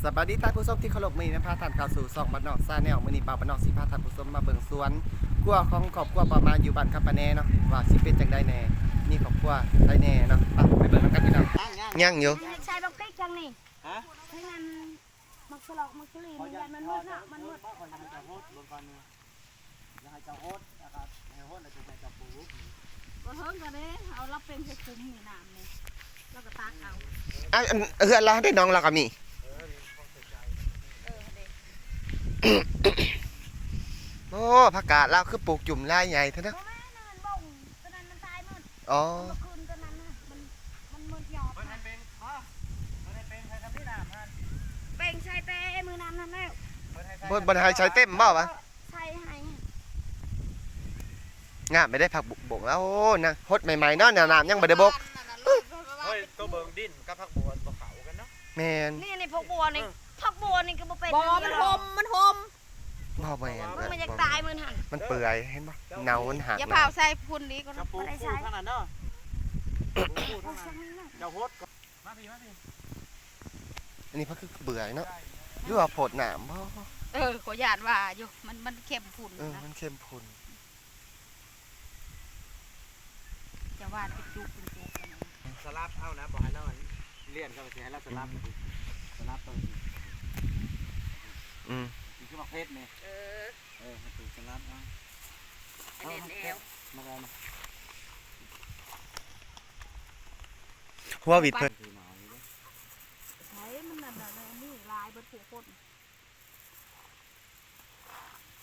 ສະບາຍດີທ່ານຜູ້ຊົມທີ່ເຄົາລົບ, ມື້ນີ້ນຳພາທ່ານເຂົ້າສູ່ຊ່ອງບ້ານນອກ Channel. ມື້ນີ້ບ່າວບ້ານນອກຊິພາທ່ານຜູ້ຊົມມາເບິ່ງສວນຄົວຂອງຄອບຄົວປ້າມານຢູ່ບ້ານຄຳປະແນເນາະ ວ່າຊິເປັນຈັ່ງໃດແດ່, ມີຄອບຄົວໃຜແດ່ເນາະ. ໄປ ໄປເບິ່ງນຳກັນພີ່ນ້ອງ. ຍັງຢູ່. ໃສ່ບັກເປັກຈັ່ງນີ້. ຮະ? ໃສ່ນັ້ນ ໝາກສະຫຼອກໝາກສະຫຼີ່ນີ້ ຢ້ານມັນໝົດເນາະ ມັນໝົດ. ຢ່າໃຫ້ເຈົ້າຫົດ ແລ້ວກໍໃຫ້ຫົດ ແລ້ວຈະໃຫ້ເຈົ້າປູກ. ບໍ່ເຖິງກໍເດ້ ເອົາລາວເປັນໃສ່ຂຸມນີ້ ນ້ຳນີ້ ລາວກໍຕັກເອົາ. ອັນ ອັນເຮືອນລາວເດ້ ໜອງລາວກໍມີ. ເອີ ເດ້. ໂອ້ ຜັກກາດລາວຄືປູກຈຸ້ມລາຍໃຫຍ່ແທ້ເນາະ. ບໍ່ແມ່ນ ນັ້ນມັນບົ້ງ ຕົວນັ້ນມັນຕາຍໝົດ. ອໍ ເມື່ອຄືນຕົວນັ້ນນະ ມັນ ມັນໝົດຍອດ. ເພິ່ນໃຫ້ເປັນ ເພິ່ນໃຫ້ເປັນໃສ່ຊຳນີ້ນ້ຳຫັ້ນ ເປັນໃສ່ແຕ່ມື້ນັ້ນຫັ້ນແລ້ວ. ເພິ່ນໃຫ້ໃສ່ ບໍ່ ບໍ່ໄດ້ໃຫ້ໃສ່ເຕັມບໍ່ວະ? ໃສ່ໃຫ້ ງາມໄປໄດ້ຜັກບົກແລ້ວ. ໂອ້ ນະ ຫົດໃໝ່ໆເນາະ ນ້ຳຍັງບໍ່ໄດ້ບົກ. ເຮີ້ຍ ໂຕເບິ່ງດິນກັບຜັກບົວບໍ່ເຂົ້າກັນເນາະ. ແມ່ນ ນີ້ ນີ້ຜັກບົວນີ້ ເອີ ຜັກບົວນີ້ກໍບໍ່ເປັນ. ບໍ່ ມັນຫົ່ມ ມັນຫົ່ມ. ບໍ່ ບໍ່ແມ່ນ ມັນຢາກຕາຍມື້ຫັ້ນ ມັນເປື່ອຍ ເຫັນບໍ່ ເນົ່າ ມັນຫັກ. ຢ່າພາວໃສ່ພຸ້ນອີກ ເຈົ້າປູກ ບໍ່ໄດ້ໃສ່ ປູກທາງນັ້ນເດີ ປູກທາງນັ້ນ. ເຈົ້າຫົດ ມາພີ້ ມາພີ້. ອັນນີ້ເພິ່ນຄືເປື່ອຍເນາະ ຫຼືວ່າໂພດນ້ຳບໍ່? ເອີ ຂ້ອຍຢ້ານວ່າຢູ່ ມັນ ມັນເຄັມຝຸ່ນ ເອີ ນະ ມັນເຄັມຝຸ່ນ. ຈະຫວ່ານເປັນຈຸກເປັນຈຸກ. ສະຫຼັບເອົານະ ບໍ່ໃຫ້ລາວ ອັນ ລຽນ ກໍຊິໃຫ້ລາວສະຫຼັບ ອືມ ສະຫຼັບເອົາ. ອືມ ນີ້ຄືໝາກເຜັດນີ້. ເອີ ເອີ ໃຫ້ໂຕສະຫຼັບເອົາ ໃຫ້ແໜ້ນແອວ ມາໄດ້ນະ. ຫົວຫວິດເພິ່ນ ໃຫ້ມັນນັ້ນນະ ນີ້ຫຼາຍເບິດຜູ້ຄົນ.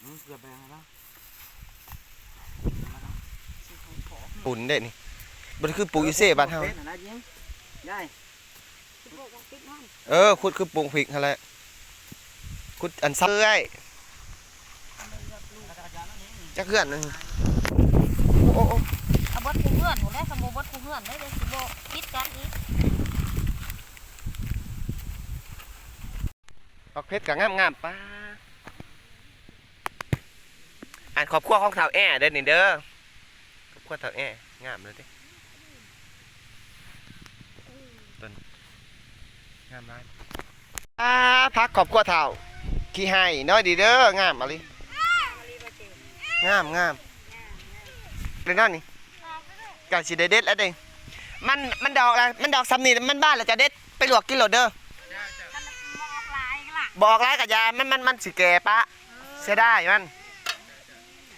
ອືມ ເກືອແບ່ງໃຫ້ລາວ. ປຸ້ນເດ້ນີ້ ບໍ່ໄດ້ຄືປູກຢູ່ເຊບ້ານເຮົາ. ເປັນຫັ້ນນະຍິງ ຍາຍ. ເອີ ຂຸດຄືປູກພິກຫັ້ນແຫຼະ ຂຸດອັນຊະເອື້ອຍ. ຈັກເຮືອນໜຶ່ງ. ໂອ້ ໂອ້ ເອົາເບິດຄູ່ເຮືອນພຸ້ນແຫຼະ ຄັນບໍ່ເບິດຄູ່ເຮືອນເດ້ ດຽວຊິບໍ່ຜິດກັນອີກ. ບັກເຜັດກໍງາມໆ ປ້າ. ອັນຄອບຄົວຂອງທ້າວແອເດີນີ້ເດີ ຄອບຄົວທ້າວແອ ງາມເລີຍເດ້ ຕົ້ນງາມຫຼາຍ. ອ່າ ຜັກຄອບຄົວທ້າວຂີ້ໄຮ່ນ້ອຍດີເດີ ງາມອີ່ຫຼີ ງາມໆ ເລີຍເນາະນີ້. ກະຊິໄດ້ເດັດແລ້ວເດ້ ມັນ ມັນດອກລະ ມັນດອກສ່ຳນີ້ ມັນບານລະຈະເດັດ ໄປລວກກິນໂລດເດີ. ບໍ່ອອກຫຼາຍກະຢ່າ ມັນ ມັນ ມັນຊິແກ່ປະ ເສຍດາຍມັນ.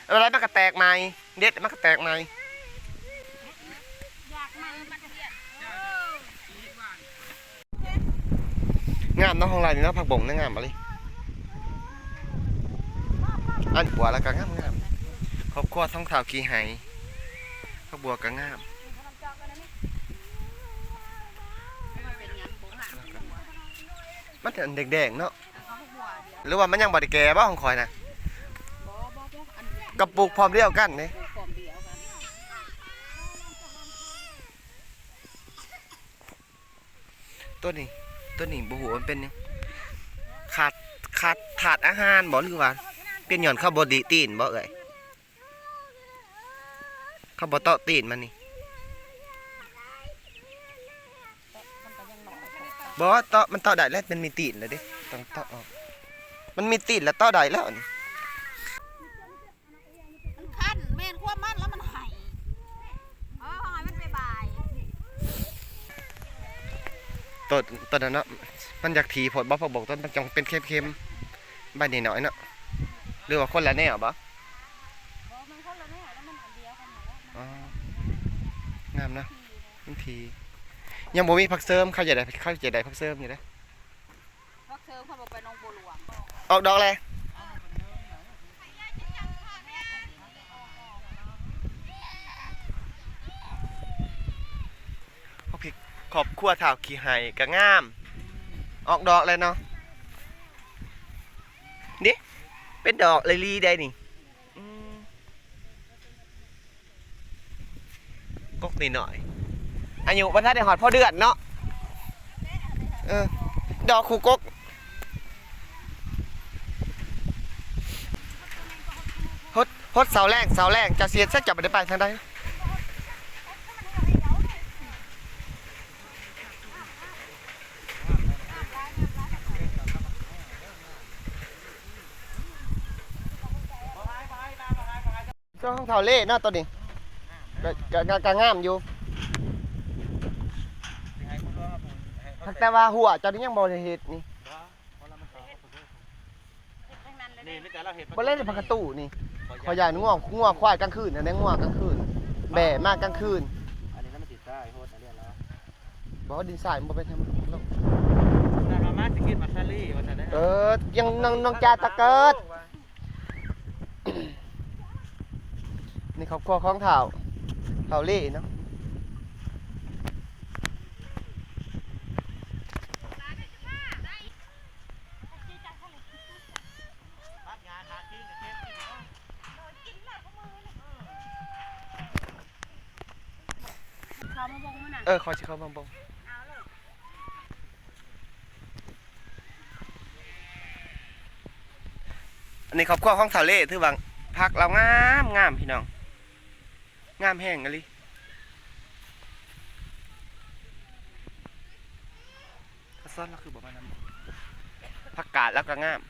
ເອົາໄດ້ມັນກະແຕກໃໝ່ ເດັດມັນກະແຕກໃໝ່. ງາມເນາະ ຂອງລາວນີ້ເນາະ ຜັກບົ້ງນະ ງາມອີ່ຫຼີ. ອັນບົວລະກະງາມໆ ຄອບຄົວຂອງທ້າວຂີ້ໄຮ່ ຜັກບົວກະງາມ. ມັນອັນແດງໆເນາະ ຫຼືວ່າມັນຍັງບໍ່ໄດ້ແກ່ບໍ່ຂອງຂ້ອຍນະ? ກະປູກພ້ອມດຽວກັນເດ້. ໂຕນີ້ ໂຕນີ້ບໍ່ຮູ້ວ່າມັນເປັນຫຍັງ ຂາດ ຂາດທາດອາຫານບໍ່ ຫຼືວ່າເປັນຍ້ອນເຂົາບໍ່ດີດຕີນບໍ່ເອື້ອຍ? ເຂົາບໍ່ເຕາະຕີນມັນນີ້. ບໍ່ເຕາະ ມັນເຕາະໄດ້ແລ້ວ ມັນມີຕີນແລ້ວເດ້ ຕ້ອງເຕາະອອກ ມັນມີຕີນແລ້ວເຕາະໄດ້ແລ້ວອັນນີ້. ມັນຄັນ ແມ່ນຄວາມມັນແລ້ວມັນໄຫ້ ເອີ ເຮົາໃຫ້ມັນໄປບາຍ. ໂຕ ໂຕນັ້ນເນາະ ມັນຢາກຖີ່ໂພດບໍ່ ຜັກບົ້ງ ໂຕມັນຈັ່ງເປັນເຄັມໆ ໃບນ້ອຍໆເນາະ ຫຼືວ່າຄົນລະແນວບໍ່? ບໍ່ ມັນຄົນລະແນວ ແລ້ວມັນອັນດຽວກັນຫັ້ນແຫຼະ. ອໍ ງາມເນາະ ມັນຖີ່ ຍັງບໍ່ມີຜັກເສີມ ເຂົາຢາກໄດ້ ເຂົາຢາກໄດ້ຜັກເສີມຢູ່ເດ້. ຜັກເສີມເຂົາບໍ່ໄປໜອງບົວຫຼວງ ອອກດອກແລ້ວ. ຄອບຄົວທ້າວຂີ້ໄຮ່ກະງາມ ອອກດອກແລ້ວເນາະ ເດ້ ເປັນດອກອີ່ຫຼີໄດ໋ນີ້. ອືມ ກົກນ້ອຍໆ ອາຍຸບໍ່ທັນໄດ້ຮອດພໍເດືອນເນາະ. ເອີ ດອກຄູ່ກົກ ຫົດ ຫົດເສົາແລງ ເສົາແລງ ເຈົ້າຊິເຮັດໃສ ເຈົ້າບໍ່ໄດ້ໄປທາງໃດ? ງາມຫຼາຍ ງາມຫຼາຍ ງາມຫຼາຍ. ຂອງເຖົ້າເລ່ເນາະ ໂຕນີ້ ກະ ກະ ກະ ກະງາມຢູ່ ແຕ່ວ່າຫົວເຈົ້ານີ້ຍັງບໍ່ໄດ້ເຮັດນີ້. ບໍ່ເລີຍ ຜັກກະຕູນີ້ ຂ້ອຍຢ້ານງົວ ງົວຄວາຍກາງຄືນຫັ້ນແຫຼະ ງົວກາງຄືນ ແບ້ມາກາງຄືນ. ອັນນີ້ລະມັນຊິຕາຍໂຫດອັນນີ້ລະ ບໍ່ ດິນຊາຍມັນບໍ່ເປັນທາງລົງ. ນັ້ນວ່າມາຊິກິນໝາກສາລີວ່າຊັ້ນເດີ. ເອີ ຍັງນ້ອງ ນ້ອງຈາຕະເກີດ. ນີ້ຄອບຄົວຂອງທ້າວ ທ້າວເລ່ເນາະ. ເຂົ້າມາເບິ່ງມື້ນັ້ນ ເອີ ຂ້ອຍຊິເຂົ້າມາເບິ່ງ. ອັນນີ້ຄອບຄົວຂອງທ້າວເລ່ ຖືວ່າຜັກລາວງາມ ງາມພີ່ນ້ອງ ງາມແຮງອີ່ຫຼີ. ກະຊອນລາວຄືບໍ່ມານຳ ຜັກກາດລາວກະງາມ.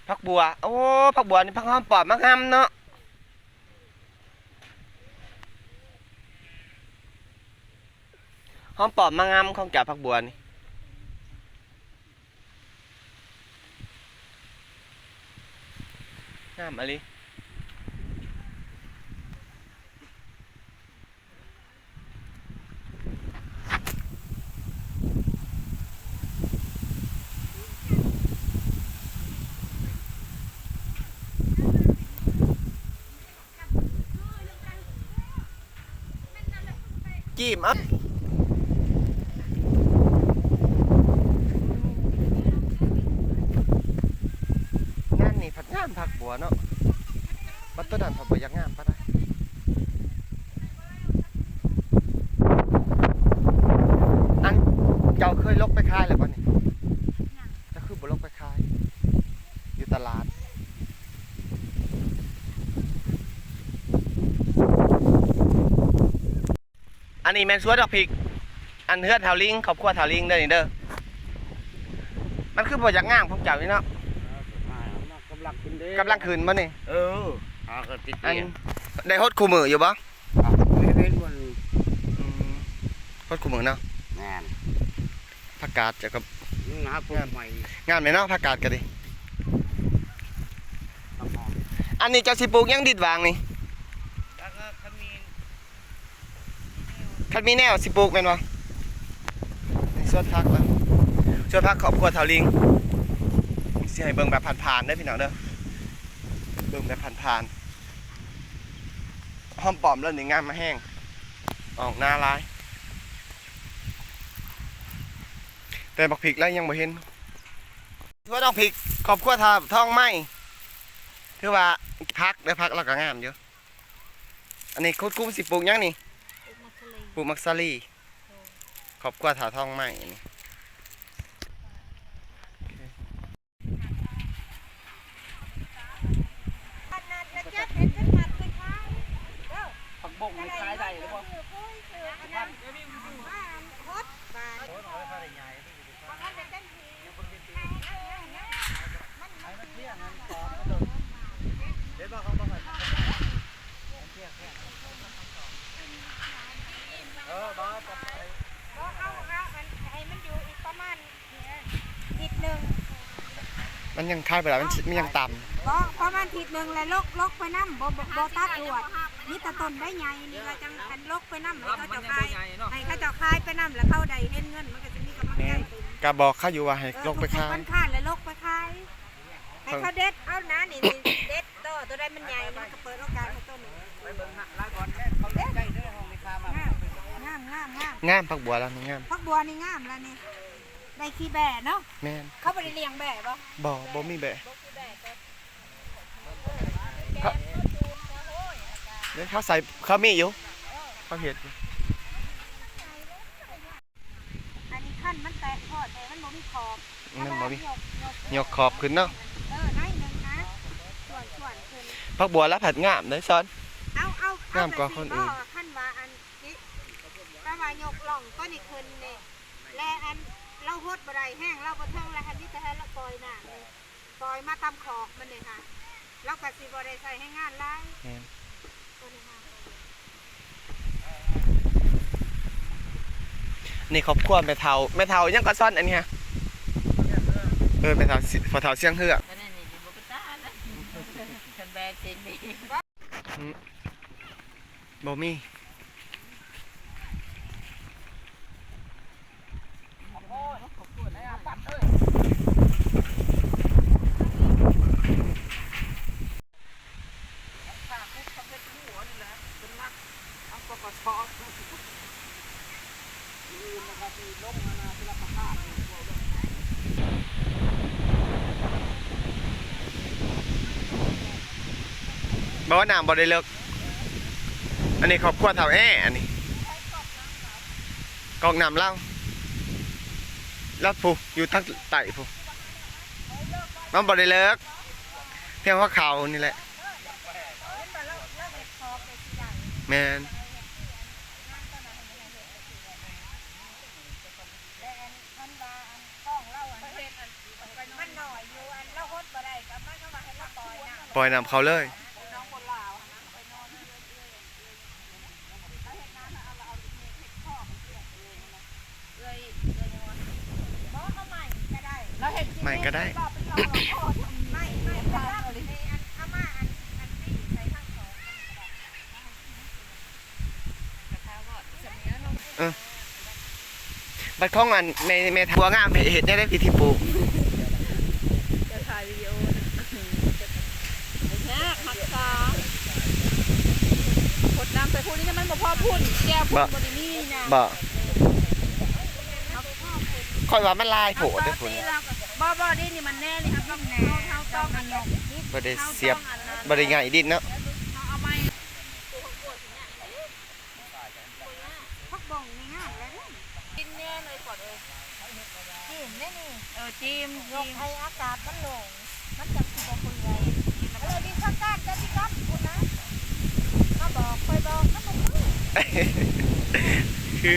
ຜັກບົວ ໂອ້ ຜັກບົວນີ້ ຜັກຫອມປ້ອມມາງາມເນາະ ຫອມປ້ອມມາງາມຂອງເຈົ້າ ຜັກບົວນີ້ ງາມອີ່ຫຼີ. ຈີ້ມເອົາ ງານນີ້ພັດງາມຜັກບົວເນາະ ບັດໂຕນັ້ນພັດບໍ່ຢາກງາມປານໃດ. ອັນ ເຈົ້າເຄີຍລົກໄປຂາຍແລ້ວບໍ່ນີ້? ເຈົ້າຄືບໍ່ລົກໄປຂາຍຢູ່ຕະຫຼາດ? ອັນນີ້ແມ່ນສວນບັກພິກ ອັນເຮືອນທ້າວລິງ ຄອບຄົວທ້າວລິງເດີນີ້ເດີ. ມັນຄືບໍ່ຢາກງາມຂອງເຈົ້ານີ້ເນາະ? ກຳລັງຂຶ້ນເດ້ ກຳລັງຂຶ້ນບໍ່ນີ້? ເອີ ຫາກໍຕິດ ອັນ ໄດ້ຫົດຄູ່ມື້ຢູ່ບໍ່? ອ່ະ ເຫັນມັນ ອືມ ຫົດຄູ່ມື້ເນາະ. ແມ່ນ ຜັກກາດເຈົ້າກໍ ອືມ ຫາປູກໃໝ່ ງາມເດເນາະ ຜັກກາດກໍດີ. ອັນນີ້ເຈົ້າຊິປູກຫຍັງດິນຫວ່າງນີ້? ແລ້ວກໍຂະມິ້ນ ຄັນມີແນວຊິປູກແມ່ນບໍ່? ນີ້ສວນຜັກນະ ສວນຜັກຄອບຄົວທ້າວລິງ ຊິໃຫ້ເບິ່ງແບບຜ່ານໆເດີພີ່ນ້ອງເດີ ເບິ່ງແບບຜ່ານໆ. ຫອມປ້ອມລາວນີ້ງາມມາແຮງ ອອກໜ້າຫຼາຍ ແຕ່ບັກພິກລາວຍັງບໍ່ເຫັນ. ສວນບັກພິກຄອບຄົວທ້າວທອງໄມ້ ຖືວ່າຜັກເດີ ຜັກລາວກໍງາມຢູ່. ອັນນີ້ຄຸດກຸ້ມຊິປູກຫຍັງນີ້? ປູກໝາກສາລີ ປູກໝາກສາລີ ໂດຍ ຄອບຄົວທ້າວທອງໄມ້ນີ້. ຜັກບົ້ງນີ້ຂາຍໄດ້ຫຼືບໍ່? ເອີ ບໍ່ ຈະໄປ ບໍ່ ເອົາ ເອົາ ອັນ ໃຫ້ມັນຢູ່ອີກປະມານທິດໜຶ່ງ ມັນຍັງຂາຍບໍ່ໄດ້ ມັນ ມັນຍັງຕ່ຳ. ບໍ່ ປະມານທິດໜຶ່ງ ແລ້ວລົກ ລົກໄປນຳ ບໍ່ ບໍ່ ບໍ່ຕັດລວດ ມີແຕ່ຕົ້ນໃບໃຫຍ່ນີ້ ວ່າຈັ່ງ ອັນລົກໄປນຳ ໃຫ້ເຂົາເຈົ້າຂາຍ ໃຫ້ເຂົາເຈົ້າຂາຍໄປນຳ ແລ້ວເຂົາໄດ້ເຫັນເງິນ ມັນກໍຈະມີກຳລັງໃຈຂຶ້ນ. ກໍບອກເຂົາຢູ່ວ່າໃຫ້ລົກໄປຂາຍ ເອີ ທຸກໆວັນຄານ ແລ້ວລົກໄປຂາຍ ໃຫ້ເຂົາເດັດເອົານະ ນີ້ ນີ້ເດັດຕໍ່ ໂຕໃດມັນໃຫຍ່ ມັນກໍເປີດໂອກາດໃຫ້ໂຕນີ້ ໄປເບິ່ງລາວກ່ອນ ເຂົາເດັດໃຈເດີ ຫ້ອງແມ່ຄ້າມາ ງາມ ງາມ ງາມ ງາມ ງາມ ຜັກບົວລາວນີ້ງາມ ຜັກບົວນີ້ງາມລະນີ້ ໄດ້ຂີ້ແບ້ເນາະ. ແມ່ນ ເຂົາບໍ່ໄດ້ລ້ຽງແບ້ບໍ່? ບໍ່ ບໍ່ມີແບ້ ບໍ່ຂີ້ແບ້ ເຂົາ ເດ້ ເຂົາໃສ່ ເຂົາມີຢູ່ ເຂົາເຮັດຢູ່. ອັນນີ້ຄັນມັນແຕກພໍດແດ່ ມັນບໍ່ມີຂອບ ມັນບໍ່ມີ ຍົກ ຍົກ ຍົກຂອບຂຶ້ນເນາະ ເອີ ໜ້ອຍໜຶ່ງນະ ສ່ວນ ສ່ວນຂຶ້ນ. ຜັກບົວລະພັດງາມເດ້ ຊອນ ເອົາ ເອົາ ງາມກວ່າຄົນອື່ນ ຄັນວ່າອັນນີ້ ແປວ່າຍົກລ່ອງໂຕນີ້ຂຶ້ນນີ້ ແລະ ອັນ ລາວຫົດບໍ່ໄດ້ ແຮງລາວບໍ່ເຖິງ ລະ ອັນນີ້ຈະໃຫ້ລາວປ່ອຍນ້ຳນີ້ ປ່ອຍມາຕາມຂອກມັນນີ້ຫາ ລາວກໍຊິບໍ່ໄດ້ໃຊ້ແຮງງານຫຼາຍ. ແມ່ນ. ນີ້ຄອບຄົວແມ່ເຖົ້າ ແມ່ເຖົ້າຫຍັງກໍຊອນອັນນີ້ຮະ? ເອີ ແມ່ເຖົ້າ ພໍ່ເຖົ້າຊຽງເຮືອ. ອັນນີ້ນີ້ບໍ່ໄປຕານະ ຄັນແບກເສັນນີ້. ອືມ ບໍ່ມີ. ບໍ່ ນ້ຳບໍ່ໄດ້ເລິກ. ອັນນີ້ຄອບຄົວເຖົ້າແອ້ ອັນນີ້ ກອກນ້ຳລາວ ລາວຜູ້ຢູ່ທາງໃຕ້ຜູ້. ມັນບໍ່ໄດ້ເລິກ ພຽງຫົວເຂົ່ານີ້ແຫຼະ. ແມ່ນ. ປອຍນ້ຳເຂົ້າເລີຍ. ໄມ້ກໍໄດ້ ໄມ້ ໄມ້ກໍໄດ້. ເອີ ບັດຂອງອັນແມ່ ແມ່ຜົວງາມເຮັດແນວໃດພິທີປູກ? ຈະຖ່າຍວິດີໂອນະ. ຍາກຮັກສາ ພົດນ້ຳໃສ່ພຸ້ນນີ້ ມັນບໍ່ພໍພຸ້ນ ແກ້ວພຸ້ນບໍ່ໄດ້ມີນະ. ບໍ່ ຂ້ອຍວ່າມັນຫຼາຍໂພດເດ້ພຸ້ນ. ບໍ່ ບໍ່ ດິນນີ້ມັນແນ່ນ ເຮົາຕ້ອງ ເຮົາຕ້ອງອັນນີ້ ບໍ່ໄດ້ສຽບ ບໍ່ໄດ້ຫຍ້າຍດິນເນາະ. ເຮົາເອົາໄມ້ ຜັກບົ້ງນີ້ງາມແລ້ວເດ້. ກິນແນ່ເລີຍປອດເອີຍ. ຈີມເດ້ນີ້. ເອີ ຈີມ ຈີມ ໃຫ້ອາກາດມັນໂລ່ງ ມັນຈັ່ງຊິບໍ່ເປື່ອຍ. ແລ້ວມີຜັກກາດກະຊິກັບພຸ້ນນະ ມາບອກ ຂ້ອຍບອກນຳບໍ່ຄື. ຄື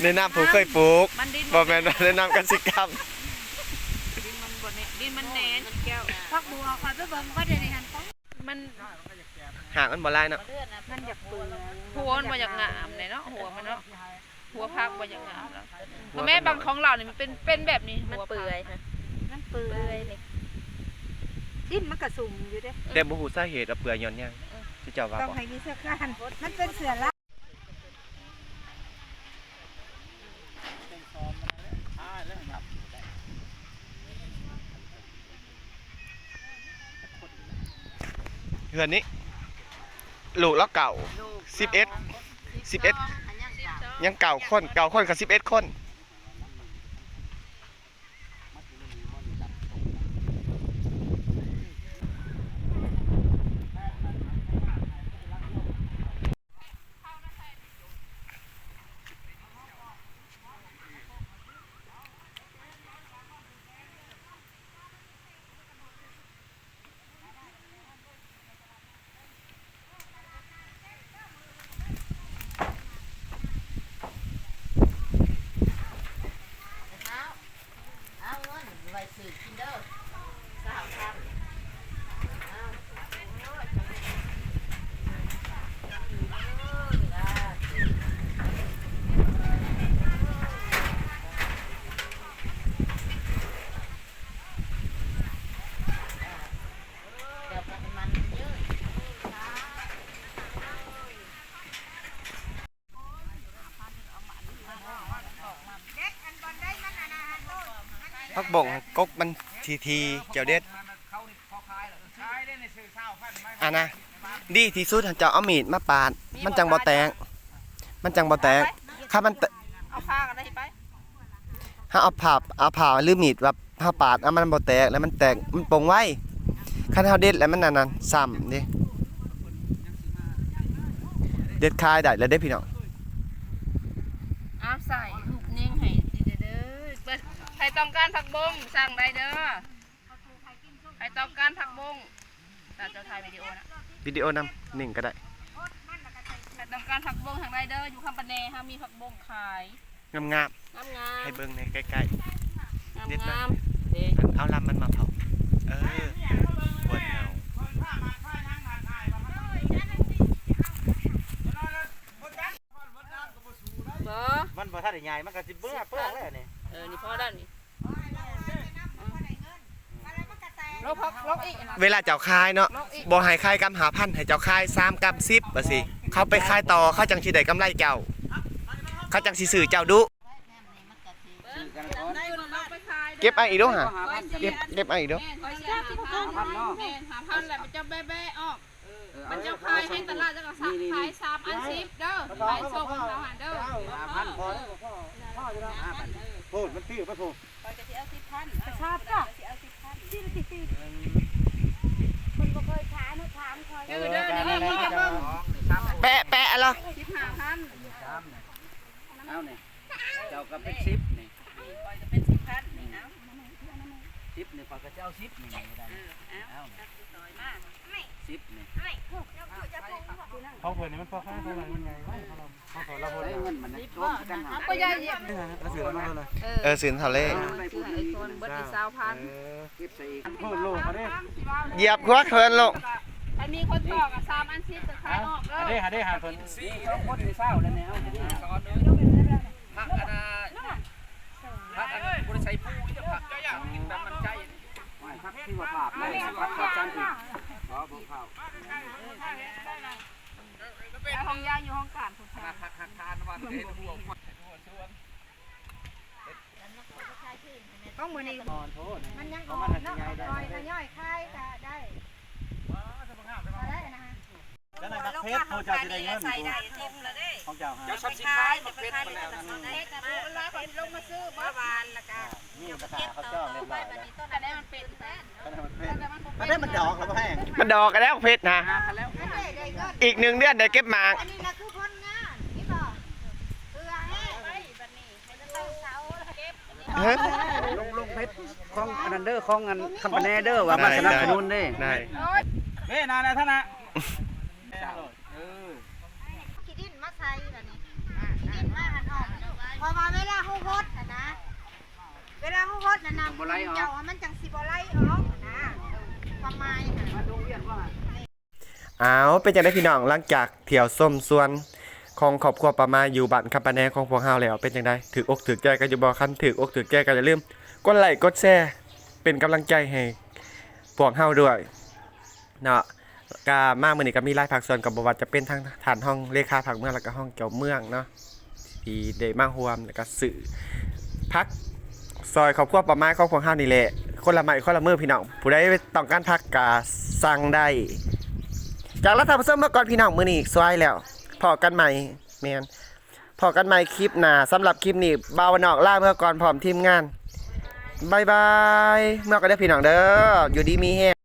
ແນະນຳຜູ້ເຄີຍປູກ ບໍ່ແມ່ນວ່າແນະນຳກະສິກຳ. ດິນມັນບໍ່ແນ່ນ ດິນມັນແໜ້ນແກ້ວ. ຜັກບົວຂ້ອຍໄປເບິ່ງວ່າດຽວນີ້ຫັ້ນ ມັນ ຫາກມັນບໍ່ຫຼາຍເນາະ ມັນຢາກເປື່ອຍ. ຫົວມັນບໍ່ຢາກງາມເດເນາະ ຫົວມັນເນາະ ຫົວຜັກບໍ່ຢາກງາມເນາະ. ແມ່ນບາງຂອງລາວນີ້ມັນເປັນ ເປັນແບບນີ້ ມັນເປື່ອຍ ຫົວຜັກ ມັນເປື່ອຍ ເປື່ອຍນີ້. ດິນມັນກະຊຸ່ມຢູ່ເດ້ ແຕ່ບໍ່ຮູ້ສາເຫດວ່າເປື່ອຍຍ້ອນຫຍັງ. ເອີ ເຈົ້າວ່າບໍ່ ຕ້ອງໃຫ້ມີເຊືອການ ມັນເປັນເຊື້ອລາ. ເຮືອນນີ້ ລູກລາວເກົ້າ ສິບເອັດ ສິບເອັດ ຍັງເກົ້າຄົນ ເກົ້າຄົນກັບສິບເອັດຄົນ. ຜັກບົ້ງຫັ້ນ ກົກມັນຖີ່ໆ ແຈ່ວເດັດ. ອັນນະ ດີທີ່ສຸດຫັ້ນ ເຈົ້າເອົາມີດມາປາດ ມັນຈັ່ງບໍ່ແຕກ ມັນຈັ່ງບໍ່ແຕກ. ຄັນມັນແຕ ເອົາຜ້າກັນໄດ້ໄປ ເຮົາເອົາຜ້າ ເອົາຜ້າ ຫຼື ມີດແບບເຮົາປາດເອົາ ມັນບໍ່ແຕກ ແລ້ວມັນແຕກ ມັນປົ່ງໄວ. ຄັນເຮົາເດັດແລ້ວມັນອັນນັ້ນຊ້ຳເດ້. ເດັດຂາຍໄດ້ແລ້ວເດ້ພີ່ນ້ອງ. ເອົາໃສ່ຮູບຍິງໃຫ້ດີເດີ. ເປີດ ໃຜຕ້ອງການຜັກບົ້ງ ສັ່ງໄດ້ເດີ. ໃຜຕ້ອງການຜັກບົ້ງ ຕາເຈົ້າຖ່າຍວິດີໂອນະ ວິດີໂອນຳ ໜຶ່ງກໍໄດ້. ໃຜຕ້ອງການຜັກບົ້ງທາງໃດເດີ ຢູ່ຄຳປະແນເຮົາມີຜັກບົ້ງຂາຍ ງາມໆ ງາມໆ ໃຫ້ເບິ່ງໃນໃກ້ໆ ງາມໆ ເດັດມາກ ເດ້ ເອົາລຳມັນມາເຜົາ. ເອີ ປວດເງົາ. ບໍ່ທັນໄດ້ໃຫຍ່ ມັນກໍຊິເປືອງ ເປືອງແລ້ວນີ້. ເອີ ນີ້ພໍແລ້ວນີ້. ລົງພັກ ລົງອີກນະ. ເວລາເຈົ້າຂາຍເນາະ ລົງອີກ ບໍ່ໃຫ້ຂາຍກຳຫ້າພັນ ໃຫ້ເຈົ້າຂາຍສາມກຳສິບ ວ່າຊີ້. ເຂົາໄປຂາຍຕໍ່ ເຂົາຈັ່ງຊິໄດ້ກຳໄລເຈົ້າ ເຂົາຈັ່ງຊິຊື້ເຈົ້າດຸ. ເອີ ເກັບເອົາອີກດູຫາ ເກັບ ເກັບເອົາອີກດູ. ແມ່ນ ຂ້ອຍຊິເອົາຫ້າພັນ ແມ່ນ ຫ້າພັນ ແລ້ວເຈົ້າແບະໆອອກ. ເອີ ມັນຈະຂາຍໃຫ້ຕະຫຼາດ ເຈົ້າກໍສັກ ນີ້ ຂາຍສາມອັນສິບເດີ ຂາຍສົ່ງເຂົາຫັ້ນເດີ. ຫ້າພັນພໍແລ້ວ ພໍຢູ່ແລ້ວ. ຫ້າພັນ ເອີ ໂພດ ມັນຖືກໄປໂພດ. ຂ້ອຍກໍຊິເອົາສິບພັນ ກະຊາບກໍຊິເອົາສິບພັນ. ເພິ່ນບໍ່ເຄີຍຂາຍເນາະ ຖາມຂ້ອຍ. ເອີ ເດີ ເດີ ເດີ ເບິ່ງ ແປະ ແປະລະ ສິບຫ້າພັນ. ເອົານີ້ ເຈົ້າກໍເປັນສິບນີ້ ຂ້ອຍກໍເປັນສິບພັນນີ້. ເອົາ ສິບນີ້ ຂ້ອຍກໍຈະເອົາສິບນີ້ ເອີ ເອົາ ເອົາ ຈັກຊິຊອຍມາ ສິບນີ້. ຂອງເພິ່ນນີ້ມັນພໍຄ້າເທົ່າໃດ ມັນໃຫຍ່ໄວ ຂອງເພິ່ນລະ ໄດ້ເງິນມັນໂຕກັນຫາ ບໍ່ໃຫຍ່. ເອີ ຊື້ເທົ່າໃດ ເອີ ຊື້ເທົ່າໃດ ເອີ ຊື້ໃຫ້ຄົນເບິດນີ້ ຊາວພັນ ເອີ ເກັບໃສ່ອີກ ໂພດໂລກເດ້ ຢຽບຫົວເພິ່ນໂລກ. ຄັນມີຄົນຕໍ່ກໍສາມອັນສິບ ກໍຂາຍອອກເດີ. ຫາເດ້ ຫາເດ້ ຫາເພິ່ນ ສອງຄົນນີ້ ຊາວແລ້ວແນວ ພັກອັນນ່າ ພັກອັນບໍ່ໄດ້ໃສ່ປູ ພັກເຈົ້າຢາກກິນແບບມັນໃຈ ໂອ້ຍ ພັກຊີວະພາບ ພັກປອດສານພິດ. ບໍ່ ບໍ່ເຂົ້າ ແລ້ວຫ້ອງຢາຢູ່ຫ້ອງການພຸ້ນ ພັກຫັກທານວ່າເຮັດຫົວ ຂອງມື້ນີ້ມັນຍັງອ່ອນເນາະ ທະຍອຍຂາຍກໍໄດ້ ກໍໄດ້ນະ. ແລ້ວນະ ບັກເພັດ ເຂົາເຈົ້າຊິໄດ້ເງິນ ຂອງເຈົ້າຫາ ເຈົ້າສັບສິນຂາຍບັກເພັດ ເວລາເພິ່ນລົງມາຊື້ບໍ່ ຫວານ ແລ້ວກໍ ອ່າ ມີກະຖາເຂົາເຈົ້າຮຽບຮ້ອຍແລ້ວ ອັນໃດມັນເປັນ ອັນໃດມັນເປັນ ອັນໃດມັນດອກແລ້ວບໍ່ແຫ້ງ ມັນດອກກັນແລ້ວເພັດນະ ອີກໜຶ່ງເດືອນໄດ້ເກັບໝາກ. ອັນນີ້ນະຄືຜົນງານ ເຫັນບໍ່ ເພື່ອໃຫ້ ເຮັດ ລົງ ລົງເຟສຂອງອັນນັ້ນເດີ ຂອງອັນຄຳປະແນເດີ ວ່າມາສະໜັບສະໜູນເດ້ ໄດ້ ເດ້ນານະທ່ານນະ ເອີ ຂີ້ດິນມາໃສ່ບາດນີ້ ຂີ້ດິນມາຫັ້ນອອກ ເພາະວ່າເວລາເຮົາຫົດຫັ້ນນະ ເວລາເຮົາຫົດຫັ້ນນະ ມັນບໍ່ໄຫຼອອກ ເຈົ້າ ມັນຈັ່ງຊິບໍ່ໄຫຼອອກນະ ຄວາມໝາຍຫັ້ນ ມາໂຮງຮຽນບໍ່? ອ້າວ ເປັນຈັ່ງໃດພີ່ນ້ອງ ຫຼັງຈາກທ່ຽວຊົມສວນຂອງຄອບຄົວປ້າມາຍຢູ່ບ້ານຄຳປະແນຂອງພວກເຮົາແລ້ວ ເປັນຈັ່ງໃດ ຖືກອົກຖືກໃຈກັນຢູ່ບໍ່? ຄັນຖືກອົກຖືກໃຈກໍຢ່າລືມກົດໄລ້ກົດແຊ ເປັນກຳລັງໃຈໃຫ້ພວກເຮົາດ້ວຍເນາະ. ກະມາມື້ນີ້ກໍມີຫຼາຍພາກສ່ວນ ກໍບໍ່ວ່າຈະເປັນທັງທ່ານຮອງເລຂາພັກເມືອງ ແລ້ວກໍຮອງເຈົ້າເມືອງເນາະ ທີ່ໄດ້ມາຮ່ວມ ແລ້ວກໍຊື້ຜັກ ຊ່ອຍຄອບຄົວປ້າມາຍຂອງພວກເຮົານີ້ແຫຼະ ຄົນລະໄມ້ຄົນລະມືພີ່ນ້ອງ ຜູ້ໃດຕ້ອງການຜັກກະສັ່ງໄດ້. ຈາກລາທ່ານຜູ້ຊົມມາກ່ອນພີ່ນ້ອງ ມື້ນີ້ສວາຍແລ້ວ ພໍ້ກັນໃໝ່ ແມ່ນ ພໍ້ກັນໃໝ່ຄລິບໜ້າ ສຳລັບຄລິບນີ້ ບ່າວບ້ານນອກລາເມືອກ່ອນພ້ອມທີມງານ ບາຍບາຍ ເມືອກ່ອນເດີພີ່ນ້ອງເດີ ຢູ່ດີມີແຮງ.